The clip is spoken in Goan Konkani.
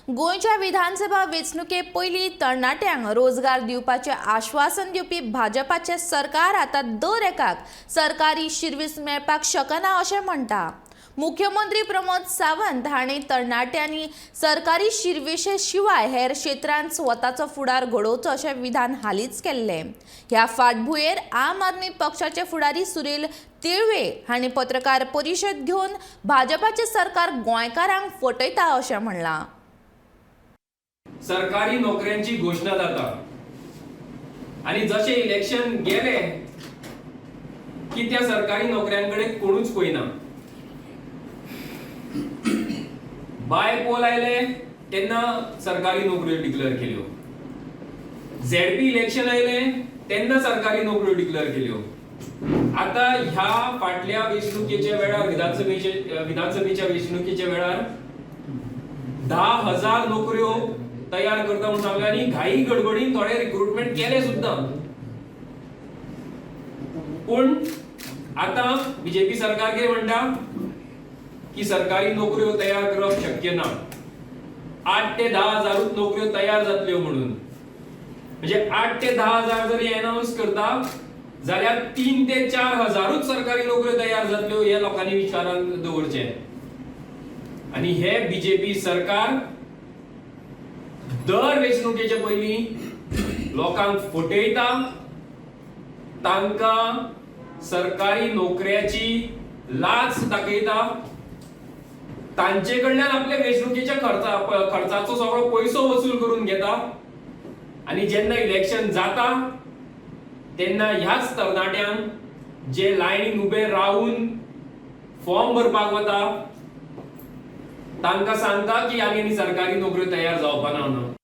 गोंयच्या विधानसभा वेंचणुके पयलीं तरणाट्यांक रोजगार दिवपाचें आश्वासन दिवपी भाजपाचें सरकार आतां दर एकाक सरकारी शिरवीस मेळपाक शकना अशें म्हणटा. मुख्यमंत्री प्रमोद सावंत हांणी तरणाट्यांनी सरकारी शिरविशे शिवाय हेर क्षेत्रांत स्वताचो फुडार घडोवचो अशें विधान हालींच केल्लें. ह्या फाटभुंयेर आम आदमी पक्षाचे फुडारी सुरील तिळवे हांणी पत्रकार परिशद घेवन भाजपाचें सरकार गोंयकारांक फटयता अशें म्हणलां. सरकारी नोकऱ्यांची घोशणा जाता आनी जशें इलेक्शन गेले की त्या सरकारी नोकऱ्यांकडे कोणूच पळयना. बाय पोल आयले तेन्ना सरकारी नोकऱ्यो डिक्लेअर केल्यो, झेडपी इलेक्शन आयले तेन्ना सरकारी नोकऱ्यो डिक्लेअर केल्यो. आता ह्या फाटल्या वेंचणुकेच्या वेळार विधानसभेच्या वेंचणुकेच्या वेळार 10,000 नोकऱ्यो तयार करता म्हणून सांगले आनी घाई गडबडीन थोडे रिक्रुटमेंट केले सुद्दां. पूण आतां बीजेपी सरकार कितें म्हणटा की सरकारी नोकऱ्यो तयार करप शक्य ना, 8 ते 10 हजारूच नोकऱ्यो तयार जातल्यो म्हणून. म्हणजे 8 ते 10 हजार जरी अनाउन्स करता जाल्यार 3 ते 4 हजारूच सरकारी नोकऱ्यो तयार जातल्यो हे लोकांनी विचारान दवरचें. आनी हे बीजेपी सरकार दर वेंचणुकेच्या पयलीं लोकांक फटयता, तांकां सरकारी नोकऱ्याची लाच दाखयता, तांचे कडल्यान आपल्या वेंचणुकेच्या खर्चाचो सगळो पयसो वसूल करून घेता. आनी जेन्ना इलेक्शन जाता तेन्ना ह्याच तरणाट्यांक जे लायनीन उबे रावून फॉर्म भरपाक वता तांकां सांगता की आनी आनी सरकारी नोकऱ्यो तयार जावपा ना म्हणून.